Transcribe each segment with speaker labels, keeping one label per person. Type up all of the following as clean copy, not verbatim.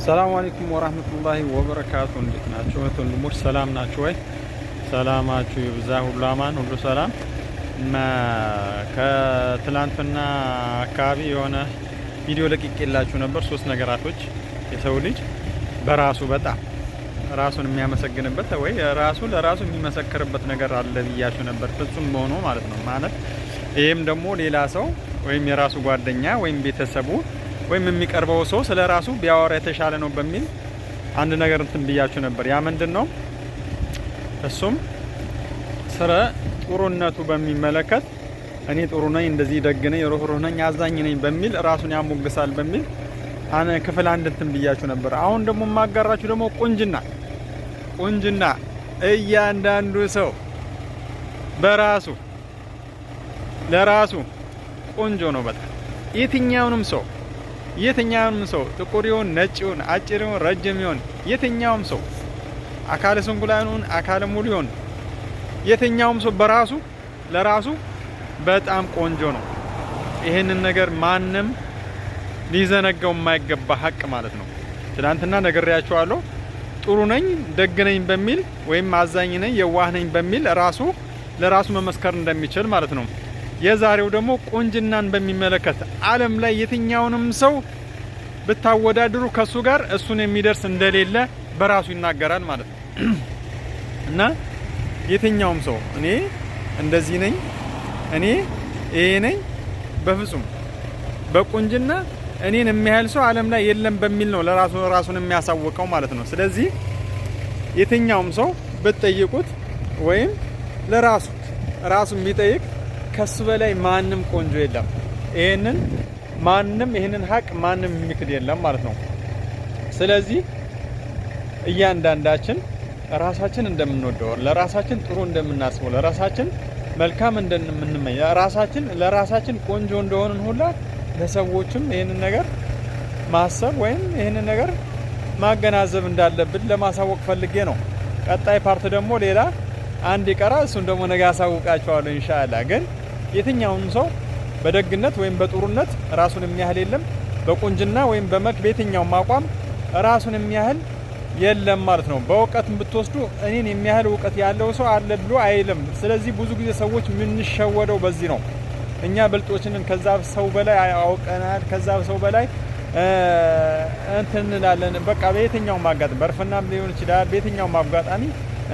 Speaker 1: ሰላም አለይኩም ወራህመቱላሂ ወበረካቱ። እንዴት ናችሁ እህት ወንድሞች? ሰላም ናችሁ ወይ? ሰላማችሁ ይብዛ። ሁሉ አማን፣ ሁሉ ሰላም። እና ከትላንትና አካባቢ የሆነ ቪዲዮ ለቅቄላችሁ ነበር። ሶስት ነገራቶች የሰው ልጅ በራሱ በጣም ራሱን የሚያመሰግንበት ወይ ራሱ ለራሱ የሚመሰክርበት ነገር አለ ብያችሁ ነበር። ፍጹም በሆኖ ማለት ነው። ማለት ይህም ደግሞ ሌላ ሰው ወይም የራሱ ጓደኛ ወይም ቤተሰቡ ወይም የሚቀርበው ሰው ስለ ራሱ ቢያወራ የተሻለ ነው በሚል አንድ ነገር እንትን ብያችሁ ነበር። ያ ምንድን ነው? እሱም ስለ ጥሩነቱ በሚመለከት እኔ ጥሩ ነኝ፣ እንደዚህ ደግ ነኝ፣ ሩህሩህ ነኝ፣ አዛኝ ነኝ በሚል ራሱን ያሞግሳል በሚል ክፍል አንድ እንትን ብያችሁ ነበር። አሁን ደግሞ የማጋራችሁ ደግሞ ቁንጅና ቁንጅና እያንዳንዱ ሰው በራሱ ለራሱ ቆንጆ ነው በጣም። የትኛውንም ሰው ጥቁር ይሁን፣ ነጭ ይሁን፣ አጭር ይሁን፣ ረጅም ይሁን፣ የትኛውም ሰው አካለ ስንኩላን ይሁን፣ አካለ ሙሉ ይሁን፣ የትኛውም ሰው በራሱ ለራሱ በጣም ቆንጆ ነው። ይህንን ነገር ማንም ሊዘነጋው የማይገባ ሀቅ ማለት ነው። ትናንትና ነግሬያችኋለሁ። ጥሩ ነኝ፣ ደግ ነኝ በሚል ወይም አዛኝ ነኝ፣ የዋህ ነኝ በሚል ራሱ ለራሱ መመስከር እንደሚችል ማለት ነው። የዛሬው ደግሞ ቁንጅናን በሚመለከት ዓለም ላይ የትኛውንም ሰው ብታወዳድሩ ከሱ ጋር እሱን የሚደርስ እንደሌለ በራሱ ይናገራል ማለት ነው። እና የትኛውም ሰው እኔ እንደዚህ ነኝ፣ እኔ ይሄ ነኝ፣ በፍጹም በቁንጅና እኔን የሚያህል ሰው ዓለም ላይ የለም በሚል ነው ለራሱ ራሱን የሚያሳውቀው ማለት ነው። ስለዚህ የትኛውም ሰው ብትጠይቁት ወይም ለራሱ ራሱን ቢጠይቅ ከሱ በላይ ማንም ቆንጆ የለም። ይህንን ሀቅ ማንም የሚክድ የለም ማለት ነው። ስለዚህ እያንዳንዳችን ራሳችን እንደምንወደው፣ ለራሳችን ጥሩ እንደምናስበው፣ ለራሳችን መልካም እንደምንመኝ፣ ራሳችን ለራሳችን ቆንጆ እንደሆንን ሁላ ለሰዎችም ይህንን ነገር ማሰብ ወይም ይህንን ነገር ማገናዘብ እንዳለብን ለማሳወቅ ፈልጌ ነው። ቀጣይ part ደግሞ ሌላ አንድ ይቀራል። እሱን ደግሞ ነገ አሳውቃችኋለሁ ኢንሻአላህ። ግን የትኛውም ሰው በደግነት ወይም በጥሩነት ራሱን የሚያህል የለም። በቁንጅና ወይም በመልክ በየትኛውም አቋም ራሱን የሚያህል የለም ማለት ነው። በእውቀት ብትወስዱ እኔን የሚያህል እውቀት ያለው ሰው አለ ብሎ አይልም። ስለዚህ ብዙ ጊዜ ሰዎች የምንሸወደው በዚህ ነው። እኛ ብልጦች ነን፣ ከዛ ሰው በላይ አውቀናል፣ ከዛ ሰው በላይ እንትን እንላለን። በቃ በየትኛውም አጋጣሚ በእርፍናም ሊሆን ይችላል። በየትኛውም አጋጣሚ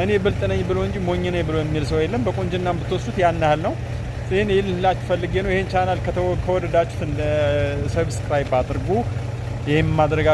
Speaker 1: እኔ ብልጥ ነኝ ብሎ እንጂ ሞኝ ነኝ ብሎ የሚል ሰው የለም። በቁንጅናም ብትወስዱት ያን ያህል ነው። ይህን ልላችሁ ፈልጌ ነው። ይህን ቻናል ከወደዳችሁት subscribe አድርጉ። ይህም ማድረጋችሁ